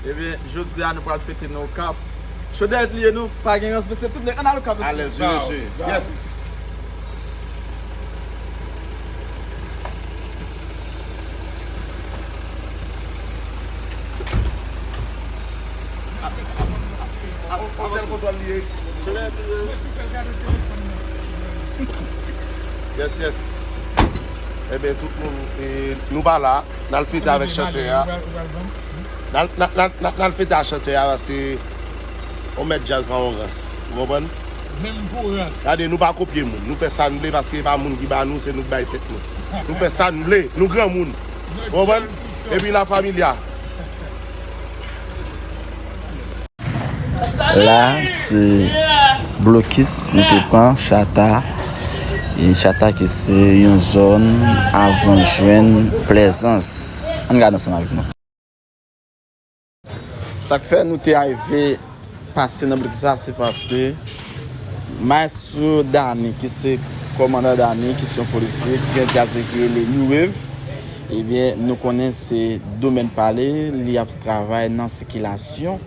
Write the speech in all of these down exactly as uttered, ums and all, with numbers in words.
Ebyen, jodi a nou pral fete nan Okap. Chodèyèt li ye nou, pa gen rans, mesye, tout nèg, ann al Okap, mesye. Alèz, wi, mesye. Yes. Yes, yes. Ebyen, tout moun, e, nou pa la, n al fete avèk chantè a. N al, n al, n al, n al, n al fete a chantè a, paske yon mèt djaz pa yon rans. Ou konprann? Menm pou rans. Gade, nou pa kopye moun. Nou fè sa n vle, paske e pa moun ki ba nou, se nou k bay tèt nou. Nou fè sa n vle, nou granmoun. Ou konprann? Epi La Familia. La, se Blokis, nou te pran Chata. E Chata ki se yon zòn avan jwenn Plèzans. Ann gade ansanm avèk nou. Sa k fè nou te arive pase nan Blokis la, se paske Maestro Dany, ki se kòmandan Dany, ki se yon polisye, ki gen djaz li ki rele New Wave, ebyen, nou konnen se domèn pa li, li ap travay nan sikilasyon,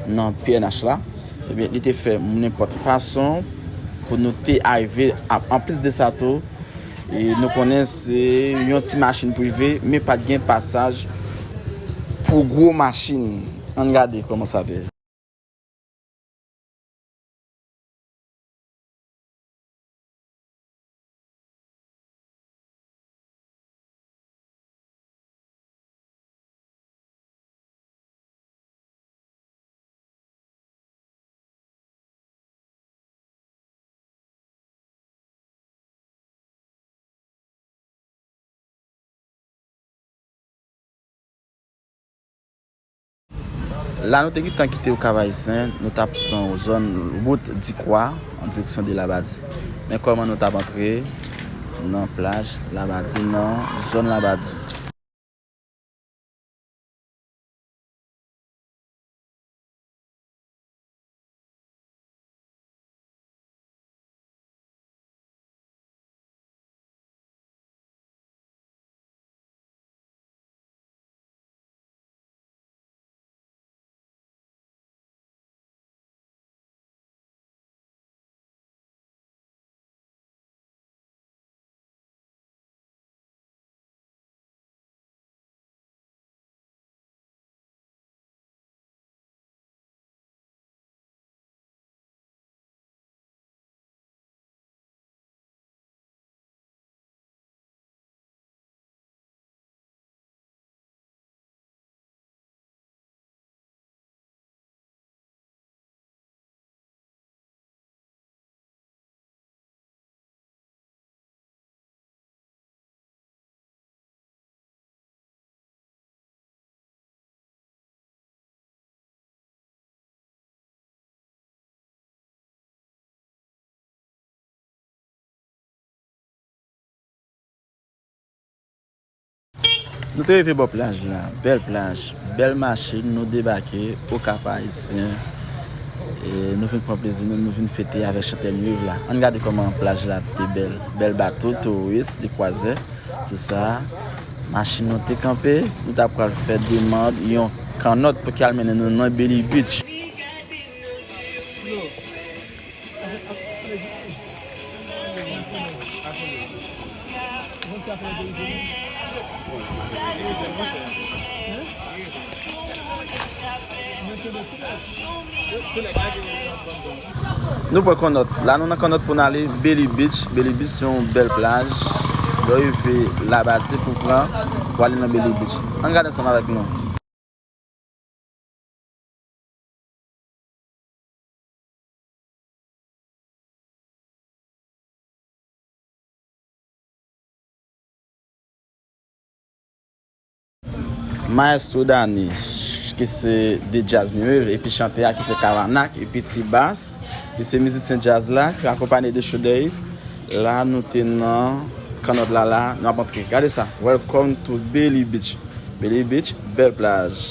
nan P N H la. Ebyen, li te fè nenpòt fason pou nou te arive. A, anplis de sa tou, e nou konnen se yon ti machin prive, men pa t gen pasaj pou gwo machin. Ann gade kòman sa te ye. La nou te gentan kite Okap Ayisyen, nou t ap pran zòn wout Dikwa, an direksyon de Labadi. Men kòman nou t ap antre nan plaj Labadi, nan zòn Labadi. Nou te rive bò plaj la, bèl plaj, bèl machin, nou debake Okap Ayisyen. E nou vin pran plezi nou, nou vin fete avèk chantè New Wave la. Ann gade kòman plaj la te bèl, bèl bato, touris, de kwazè, tou sa. Machin nou te kanpe, nou ta pral fè demann yon kannòt pou ki al mennen nou nan Belly Beach. Nou pran kannòt. La nou nan kannòt pou n ale Belly Beach. Belly Beach se yon bèl plaj. Lè w rive Labadi pou pran, pou ale nan Belly Beach. Ann gade ansanm avèk nou. Maestro Dany, ki se de djaz New Wave, epi chantè a ki se Kavanak, epi Ti Bas, ki se mizisyen djaz la, ki akonpaye de Chodèy. La, nou te nan kannòt la, la, nou ap antre. Gade sa, welcome to Belly Beach. Belly Beach, bèl plaj.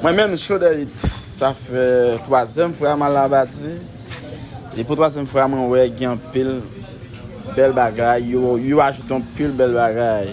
Mwen menm Chaudel Hit, sa fè twazyèm fwa m al Labadi. E pou twazyèm fwa mwen wè gen anpil bèl bagay, yo, yo ajoute anpil bèl bagay.